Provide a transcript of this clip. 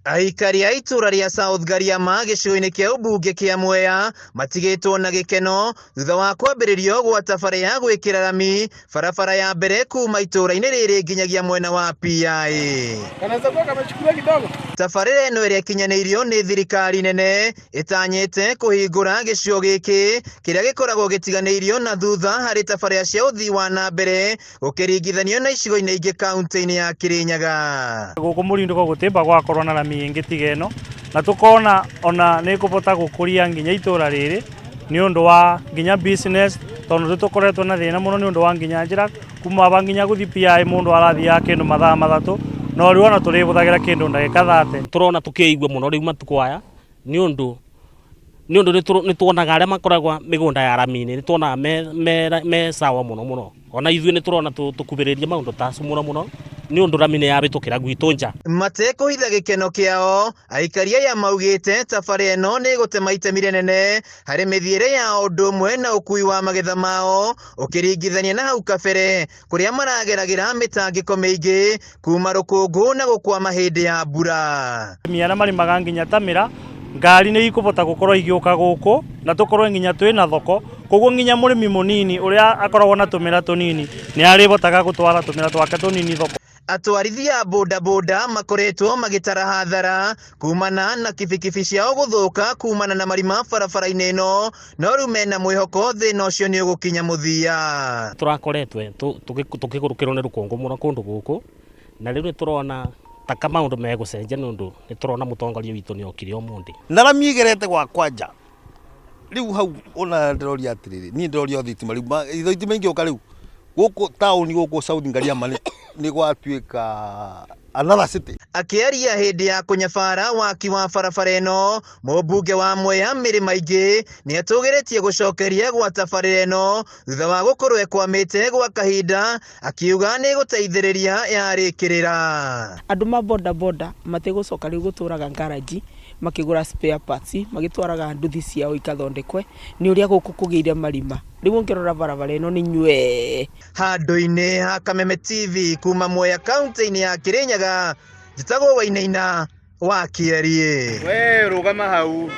Aikari a itũra rĩa South Gariama gĩcigo-inĩ kĩa ũmbunge kĩa Mwea matigĩtwo na gĩkeno thutha wa kwambĩrĩrio gwa tabarĩra ya gwĩkĩra rami barabara ya mbere kuma itũra-inĩ rĩrĩ nginyagia mwena wa PI. Kanaweza kuwa kamechukuliwa kidogo. Tabarĩra ĩno ĩrĩa ĩkinyanĩirio nĩ thirikari nene ĩtanyĩte kũhingũra gĩcigo gĩkĩ kĩrĩa gĩkoragwo gĩtiganĩirio na thutha harĩ tabarĩra cia ũthii wa na mbere gũkĩringithanio na icigo-inĩ ingĩ kaunti-inĩ ya Kirinyaga. Gũkũ mũrindũko gũtimba gwakorwo na rami ĩngĩ tiga ĩno, na tũkona ona nĩ ĩkũbota gũkũria nginya itũra rĩrĩ nĩ ũndũ wa nginya business, tondũ nĩ tũkoretwo na thĩna mũno nĩ ũndũ wa nginya njĩra kuma aba nginya gũthiĩ PI mũndũ arathiaga kĩndũ mathaa 3, no rĩu ona tũrĩhũthagĩra kĩndũ ndagĩka 30. Tũrona tũkĩigua mũno rĩu matukũ aya nĩ ũndũ nĩ ũndũ nĩ tuonaga arĩa makoragwo mĩgũnda ya rami-inĩ nĩ tuonaga me sawa mũno mũno, ona ithuĩ nĩ tũrona tũkubĩrĩrie maũndũ ta acio mũno mũno nĩ ũndũ rami nĩ yahĩtũkĩra gwitũ nja. Matekũhitha gĩkeno kĩao, aikari aya maugĩte tabarĩra ĩno nĩ ĩgũtema itemi rĩnene harĩ mĩthiĩre ya ũndũ ũmwe na ũkui wa magetha mao ũkĩringithania na hau kabere kũrĩa marageragĩra mĩtangĩko mĩingĩ kuma rũkũngũ na gũkwama hĩndĩ ya mbura. Arĩmi arĩa marĩmaga nginya ta mĩra, ngari nĩ ikũbota gũkorwo igĩũka gũkũ na tũkorwo nginya twĩ na thoko, koguo nginya mũrĩmi mũnini ũrĩa akoragwo na tũmĩra tũnini nĩ arĩbotaga gũtwara tũmĩra twake tũnini thoko. Atwarithia a bodaboda makoretwo magĩtara hathara kumana na kibikibi ciao gũthũka kumana na marima barabara-inĩ ĩno, no rĩu mena mwĩhoko thĩna ũcio nĩ ũgũkinya mũthia. Tũrakoretwe tũkĩgũrũkĩrwo nĩ rũkũngũ mũno kũndũ gũkũ, na rĩu nĩ tũrona taka maũndũ megũcenjia nĩ ũndũ nĩ tũrona mũtongoria witũ nĩ okire ũmũthĩ. Na rami ĩgerete gwakwa nja rĩu hau ona ndĩroria atĩrĩrĩ, niĩ ndĩroria thitima rĩu, thitima ingĩũka rĩu gũkũ taũni gũkũ South Ngariama nĩ gwatuĩka another city. Akĩaria hĩndĩ ya kũnyabara waki wa barabara ĩno, mũmbunge wa Mwea Mĩrĩ Maingĩ nĩ atũgĩrĩtie gũcokeria gwa tabarĩra ĩno thutha wa gũkorwo ĩkwamĩte gwa kahinda, akiuga nĩ ĩgũteithĩrĩria yarĩkĩrĩra. Andũ ma boda boda matigũcoka rĩu gũtũraga ngaraji makĩgũra spare parts, magĩtwaraga nduthi ciao ikathondekwe nĩ ũrĩa gũkũ kũgĩire marima. Rĩu ũngĩrora barabara ĩno nĩ nywee. Handũ-inĩ ha Kameme TV kuma Mwea kaunti-inĩ ya Kirinyaga, njĩtagwo Wainaina wa Kĩeriĩ. We rũgama hau.